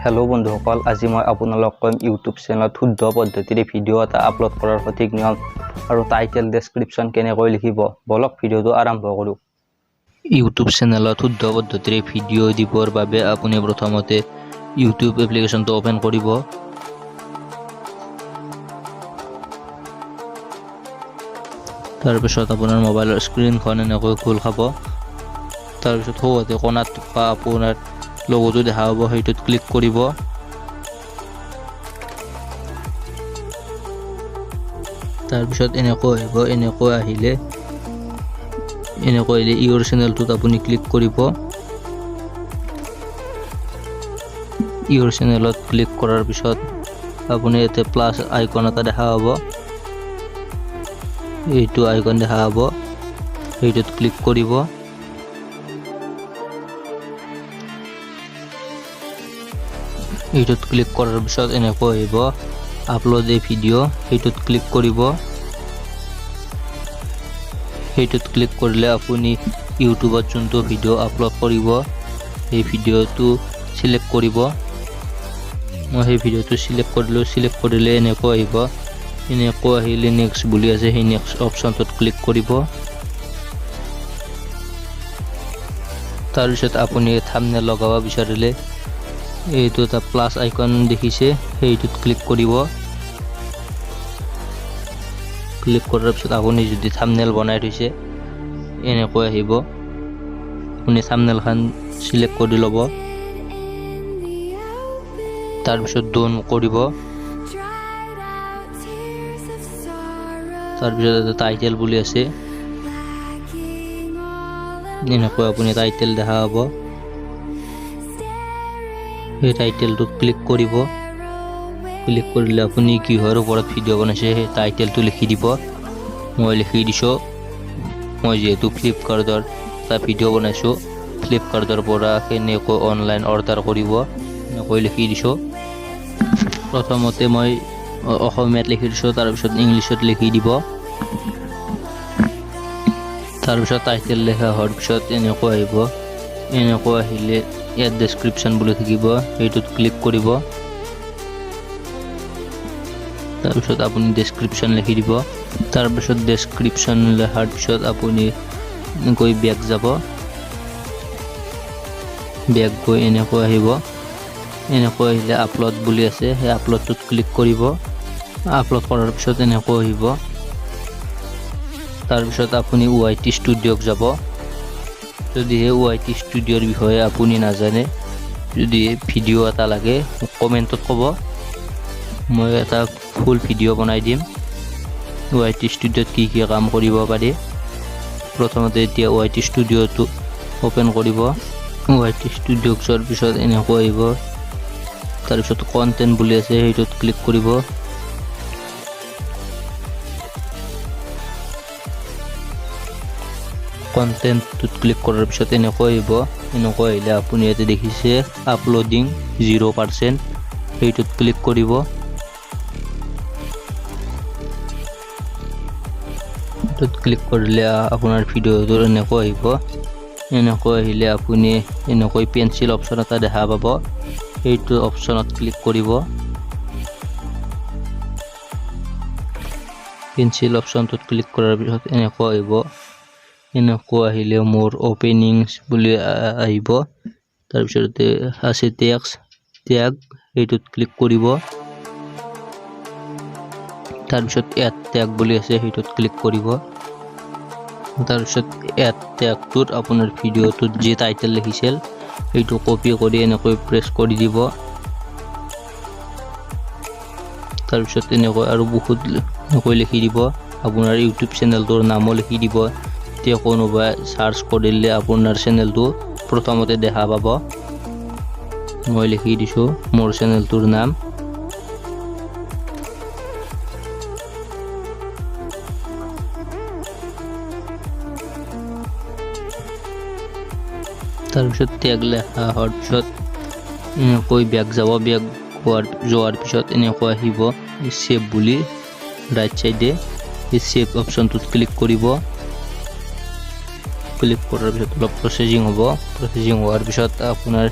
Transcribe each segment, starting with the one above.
Hello' বন্ধুসকল, আজি মই আপোনালোকক ক'ম ইউটিউব চেনেলত শুদ্ধ পদ্ধতিৰে ভিডিঅ' এটা আপলোড কৰাৰ সঠিক নিয়ম আৰু টাইটেল, ডেছক্ৰিপশ্যন কেনেকৈ লিখিব। বলক, ভিডিঅ'টো আৰম্ভ কৰোঁ। ইউটিউব চেনেলত শুদ্ধ পদ্ধতিৰে ভিডিঅ' দিবৰ বাবে আপুনি প্ৰথমতে ইউটিউব এপ্লিকেশ্যনটো অ'পেন কৰিব। তাৰপিছত আপোনাৰ মোবাইলৰ স্ক্ৰীণখন এনেকৈ খোল খাব। তাৰপিছত সোঁহাতে কোণাত থকা আপোনাৰ লগতো দেখা পাব, সেইটোত ক্লিক কৰিব। তাৰপিছত এনেকৈ আহিব। এনেকৈ আহিলে ইয়ৰ চেনেলটোত আপুনি ক্লিক কৰিব। ইয়ৰ চেনেলত ক্লিক কৰাৰ পিছত আপুনি ইয়াতে প্লাছ আইকন এটা দেখা পাব, এইটো আইকন দেখা পাব, সেইটোত ক্লিক কৰিব। এইটোত ক্লিক কৰাৰ পিছত এনেকৈ আহিব আপলোড এ ভিডিঅ', সেইটোত ক্লিক কৰিব। সেইটোত ক্লিক কৰিলে আপুনি ইউটিউবত যোনটো ভিডিঅ' আপলোড কৰিব, সেই ভিডিঅ'টো চিলেক্ট কৰিব। মই সেই ভিডিঅ'টো চিলেক্ট কৰিলোঁ। চিলেক্ট কৰিলে এনেকৈ আহিব। এনেকৈ আহিলে নেক্সট বুলি আছে, সেই নেক্সট অপশ্যনটোত ক্লিক কৰিব। তাৰপিছত আপুনি থাম্বনেইল লগাব বিচাৰিলে এইটো এটা প্লাছ আইকন দেখিছে, সেইটোত ক্লিক কৰিব। ক্লিক কৰাৰ পিছত আপুনি যদি থাম্বনেইল বনাই থৈছে, এনেকৈ আহিব। আপুনি থাম্বনেইলখন চিলেক্ট কৰি ল'ব। তাৰপিছত ডন কৰিব। তাৰপিছত এটা টাইটেল বুলি আছে, এনেকৈ আপুনি টাইটেল দেখা পাব, সেই টাইটেলটোত ক্লিক কৰিব। ক্লিক কৰিলে আপুনি কিহৰ ওপৰত ভিডিঅ' বনাইছে, সেই টাইটেলটো লিখি দিব। মই লিখি দিছোঁ, মই যিহেতু ফ্লিপকাৰ্টৰ এটা ভিডিঅ' বনাইছোঁ, ফ্লিপকাৰ্টৰ পৰা কেনেকৈ অনলাইন অৰ্ডাৰ কৰিব, এনেকৈ লিখি দিছোঁ। প্ৰথমতে মই অসমীয়াত লিখি দিছোঁ, তাৰপিছত ইংলিছত লিখি দিব। তাৰপিছত টাইটেল লিখা হোৱাৰ পিছত এনেকৈ আহিব। এনেকৈ আহিলে ইয়াত ডেছক্ৰিপশ্যন বুলি থাকিব, সেইটোত ক্লিক কৰিব। তাৰপিছত আপুনি ডেছক্ৰিপশ্যন লিখি দিব। তাৰপিছত ডেছক্ৰিপশ্যন লিখাৰ পিছত আপুনি গৈ বেক যাব। বেক গৈ এনেকৈ আহিব। এনেকৈ আহিলে আপলোড বুলি আছে, সেই আপলোডটোত ক্লিক কৰিব। আপলোড কৰাৰ পিছত এনেকৈ আহিব। তাৰপিছত আপুনি ৱাই টি ষ্টুডিঅ'ক যাব। যদিহে ৱাই টি ষ্টুডিঅ'ৰ বিষয়ে আপুনি নাজানে, যদি ভিডিঅ' এটা লাগে, মোক কমেণ্টত ক'ব, মই এটা ফুল ভিডিঅ' বনাই দিম, ৱাই টি ষ্টুডিঅ'ত কি কি কাম কৰিব পাৰি। প্ৰথমতে এতিয়া ৱাই টি ষ্টুডিঅ'টো অ'পেন কৰিব। ৱাই টি ষ্টুডিঅ'ক যোৱাৰ পিছত এনেকৈ আহিব। তাৰপিছত কণ্টেণ্ট বুলি আছে, সেইটোত ক্লিক কৰিব। কণ্টেণ্টটোত ক্লিক কৰাৰ পিছত এনেকৈ আহিব। এনেকৈ আহিলে আপুনি ইয়াতে দেখিছে আপলোডিং 0%, সেইটোত ক্লিক কৰিব। সেইটোত ক্লিক কৰিলে আপোনাৰ ভিডিঅ'টো এনেকৈ আহিব। এনেকৈ আহিলে আপুনি এনেকৈ পেঞ্চিল অপশ্যন এটা দেখা পাব, সেইটো অপশ্যনত ক্লিক কৰিব। পেঞ্চিল অপশ্যনটোত ক্লিক কৰাৰ পিছত এনেকৈ আহিব। এনেকৈ আহিলে মোৰ অ'পেনিংছ বুলি আহিব। তাৰপিছতে আছে টেক্স টেগ, সেইটোত ক্লিক কৰিব। তাৰপিছত এড টেগ বুলি আছে, সেইটোত ক্লিক কৰিব। তাৰপিছত এড টেগটোত আপোনাৰ ভিডিঅ'টোত যি টাইটেল লিখিছিল, সেইটো কপি কৰি এনেকৈ প্ৰেছ কৰি দিব। তাৰপিছত এনেকৈ আৰু বহুত এনেকৈ লিখি দিব। আপোনাৰ ইউটিউব চেনেলটোৰ নামো লিখি দিব। তেতিয়া কোনোবাই চাৰ্চ কৰিলে আপোনাৰ চেনেলটো প্ৰথমতে দেখা পাব। মই লিখি দিছোঁ মোৰ চেনেলটোৰ নাম। তাৰপিছত টেগ লেখা হোৱাৰ পিছত এনেকৈ বেক যাব। বেক যোৱাৰ পিছত এনেকৈ আহিব ছেভ বুলি, ৰাইট চাইডে এই ছেভ অপশ্যনটোত ক্লিক কৰিব। ক্লিক কৰাৰ পিছত অলপ প্ৰচেছিং হ'ব। প্ৰচেছিং হোৱাৰ পিছত আপোনাৰ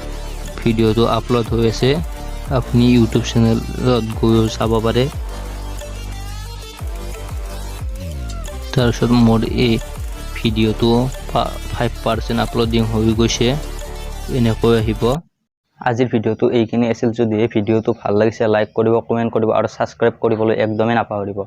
ভিডিঅ'টো আপলোড হৈ আছে। আপুনি ইউটিউব চেনেলত গৈও চাব পাৰে। তাৰপিছত মোৰ এই ভিডিঅ'টো 5% আপলোডিং হৈ গৈছে, এনেকৈ আহিব। আজিৰ ভিডিঅ'টো এইখিনি আছিল। যদি এই ভিডিঅ'টো ভাল লাগিছে, লাইক কৰিব, কমেণ্ট কৰিব আৰু ছাবস্ক্ৰাইব কৰিবলৈ একদমেই নাপাহৰিব।